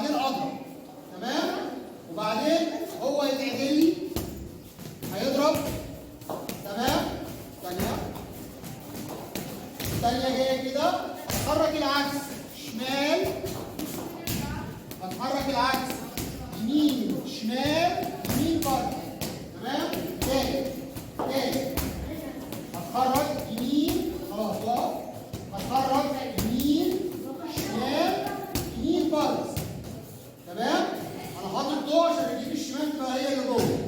وبعدين اضرب. تمام؟ وبعدين هو يتعدل لي، هيضرب. تمام؟ ثانية الثانية جاية كده، هتحرك العكس شمال، هتحرك العكس يمين شمال يمين بره. تمام؟ تاني تاني، هتحرك يمين، خلاص اقف، هتحرك يمين شمال يمين بره. تمام؟ انا حاطط ضوء عشان اجيب الشمال تبقى هي اللي جوه.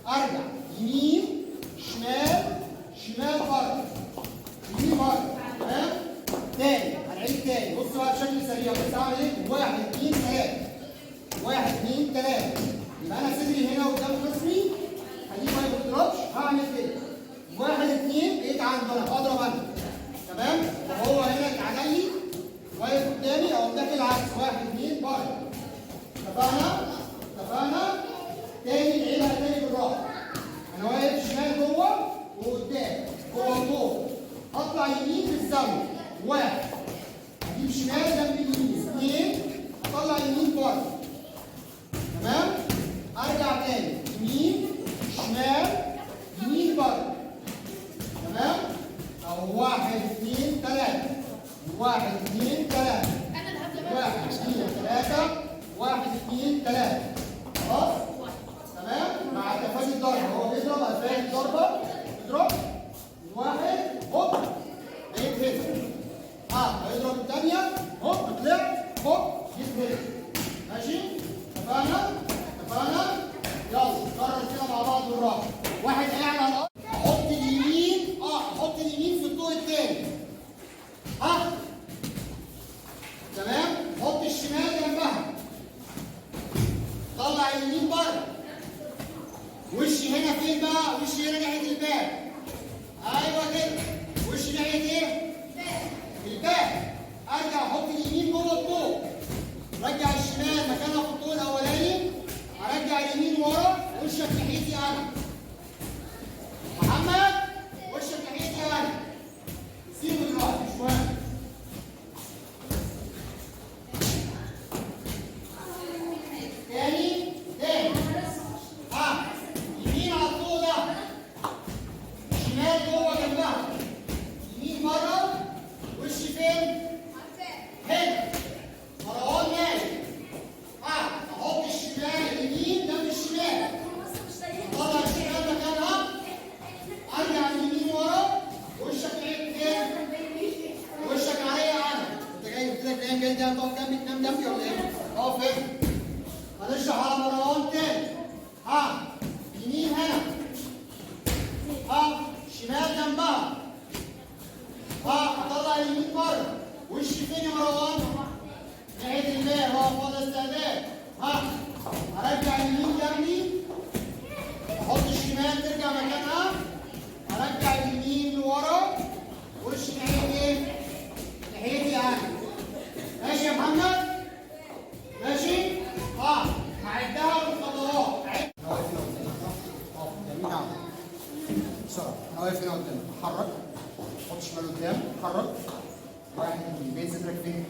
ارجع يمين شمال شمال بره يمين بره. تمام؟ تاني، هنعيد تاني. بص بقى بشكل سريع، بس اعمل ايه؟ 1 2 3 1 2 3. يبقى انا صدري هنا قدام خصمي، خليه ما يضربش، هعمل كده 1 2، بقيت عنده انا، هضرب انا. تمام؟ وهو هنا اتعدل لي واقف قدامي، اقوم داخل العكس 1 2 بره. اتفقنا؟ اتفقنا؟ تاني نعيدها تاني بالراحة. انا واقف شمال جوه وقدام جوه الطوق، هطلع يمين في الزاوية 1، هجيب شمال جنب اليمين 2، هطلع يمين بره. تمام؟ ارجع تاني يمين شمال يمين بره. تمام؟ اهو 1 2 3 1 2 3 1 2 3 1 2 3. خلاص؟ تمام؟ مع تفادي الضربة، هو بيضرب افادي الضربة، اضرب 1 هوب بقيت هنا. هيضرب الثانية هوب طلعت هوب جيت هنا. ماشي؟ اتفقنا؟ اتفقنا؟ يلا نكرر كده مع بعض بالراحة. واحد قاعد على الأرض، احط اليمين، احط اليمين في الطوق الثاني. تمام؟ حط الشمال جنبها. طلع اليمين بره. وشي هنا فين بقى؟ وشي هنا ناحية الباب. ايوه كده. وشي ناحية ايه؟ الباب. ارجع احط اليمين جوه الطوق. رجع الشمال مكانها في الطوق الاولاني. ارجع اليمين ورا، وشك ناحيتي انا. محمد وشك ناحيتي انا. سيبه دلوقتي مش مهم. تاني تاني. يمين على الطوق ده، شمال جوه جنبها، يمين بره، وشي فين؟ هنا. مروان مالك. احط الشمال اليمين جنب الشمال، اطلع الشمال مكانها، ارجع اليمين ورا، وشك ناحية فين؟ وشك عليا انا. انت جاي قلت لك جاي ده تقف جنبي، تنام جنبي ولا ايه؟ اقف هنا. هنشرح على مروان تاني. يمين هنا، شمال جنبها، اطلع اليمين بره، وشي فين يا مروان؟ ناحية الباب، اقف وضع استعداد. ارجع اليمين جنبي، احط الشمال ترجع مكانها، ارجع اليمين لورا، وشي ناحية ايه؟ ناحيتي انا. ماشي يا محمد؟ ماشي؟ هعدها بالخطوات. انا واقف هنا قدامك. يمين اعمل بسرعة. انا واقف هنا قدامك، اتحرك، حط شمال قدام، اتحرك 1 2، بين صدرك فين؟